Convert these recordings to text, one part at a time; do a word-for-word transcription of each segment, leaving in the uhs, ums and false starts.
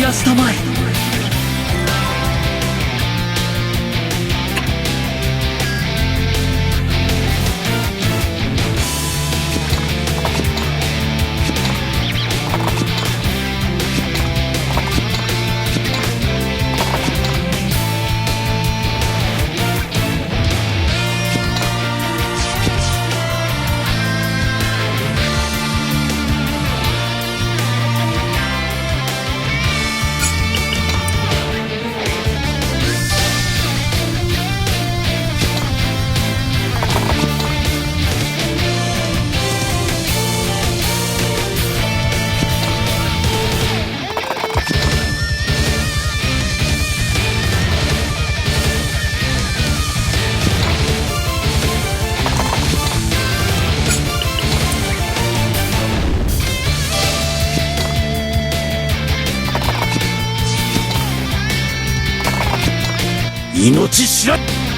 明日前。 命知らず。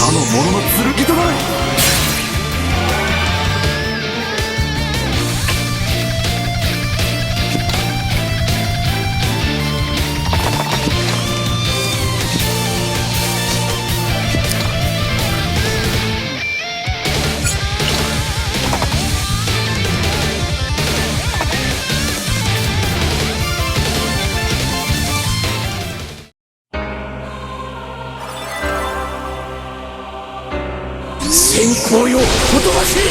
かの者の剣となれ。 先行よ、ほとばしれ！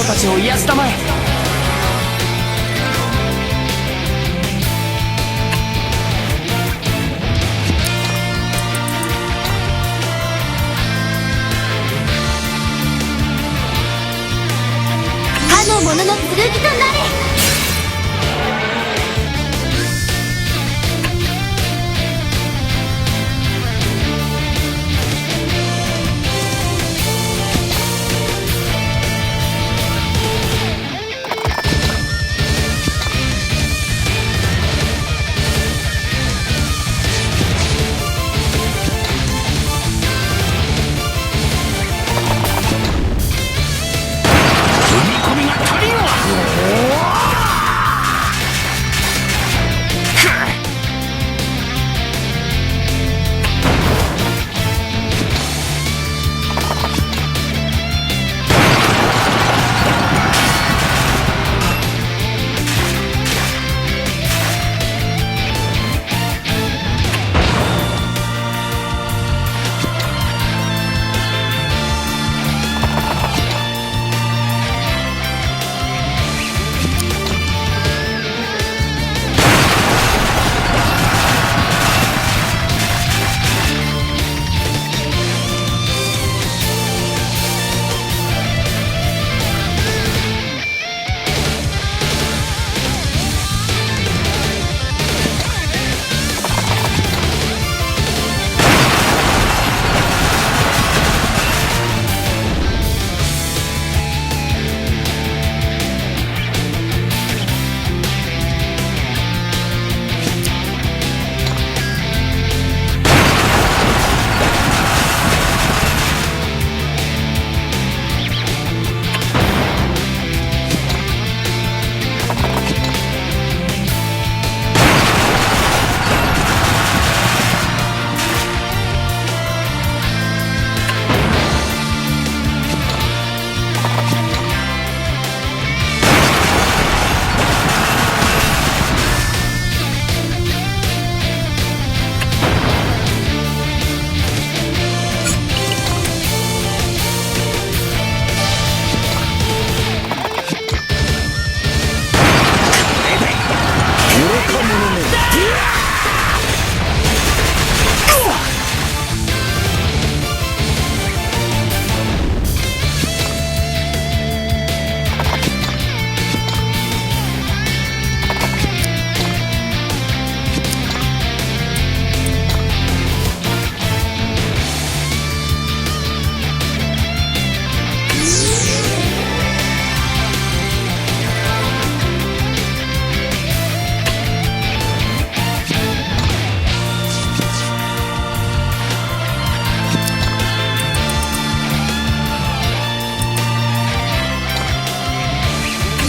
たちを癒したまえ。かの者の剣となれ。踏み込みが足りんわ。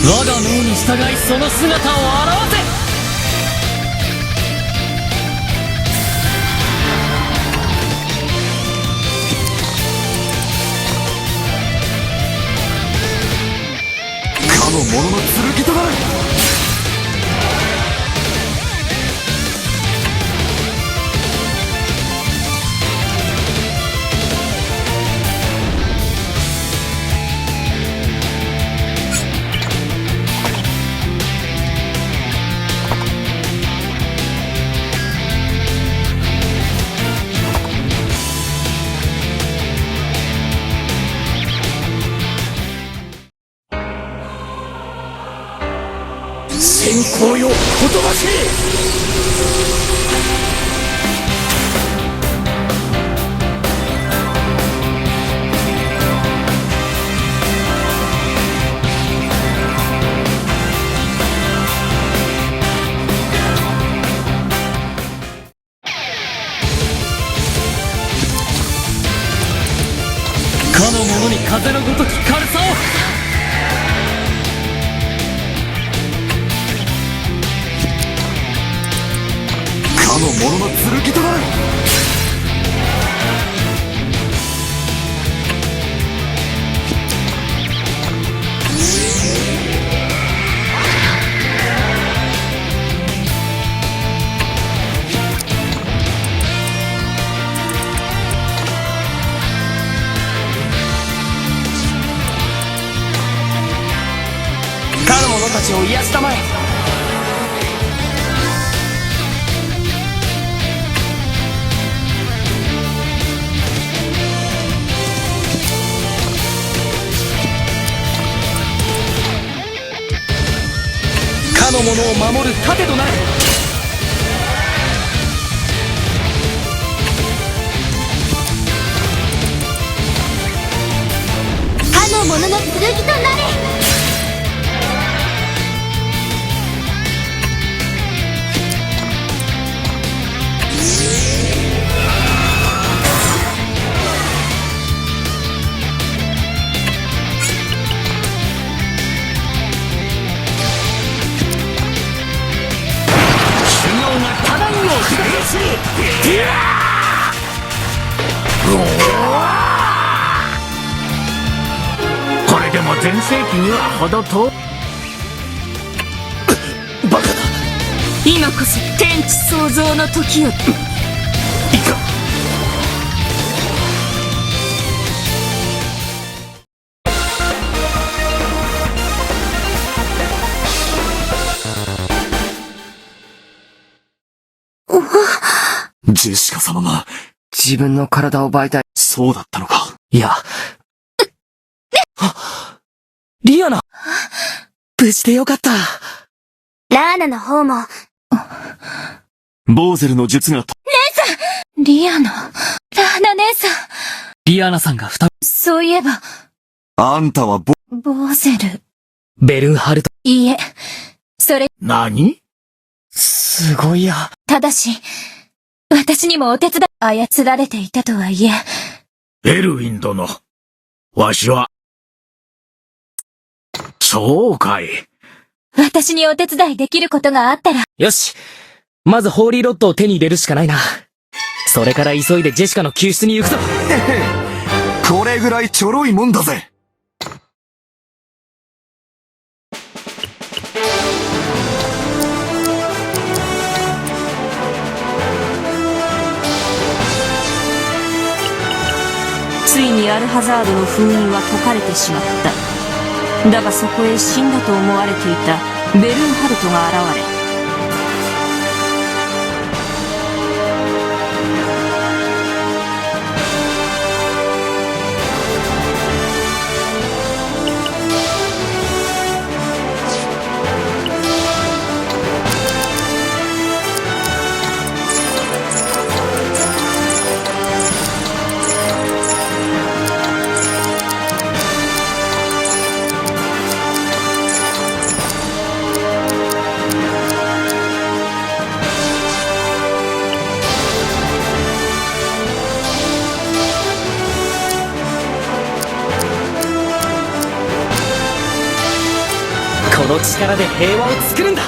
我が命に従い、その姿を現せ。かの者の剣となれ。先行よ、ほとばしれ。かの者に風のごとき軽さを。かの者の剣となれ。かの者たちを癒したまえ。かの者を守る盾となれ。かの者の剣となれ。修行が足らんようだ。これでも全盛期には程遠い。バカだ。今こそ天地創造の時よ。いかん。ジェシカ様が。自分の体を奪いたい。そうだったのか。いや。あ、リアナ。無事でよかった。ラーナの方も。ボーゼルの術がと。リアナ。ラーナ姉さん。リアナさんが二人。そういえば。あんたはボ。ボーゼル。ベルンハルト。いいえ。それ。何？すごいや。ただし、私にもお手伝い操られていたとはいえ。エルウィン殿、わしは。そうかい。私にお手伝いできることがあったら。よし。まずホーリーロッドを手に入れるしかないな。それから急いでジェシカの救出に行くぞ。これぐらいちょろいもんだぜ。ついにアルハザードの封印は解かれてしまった。だがそこへ死んだと思われていたベルンハルトが現れ、この力で平和を作るんだ。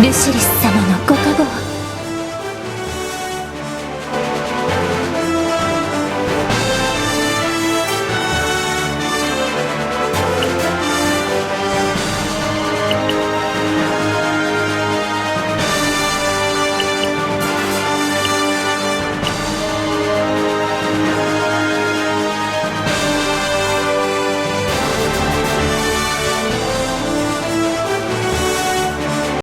ルシリス様のご加護を。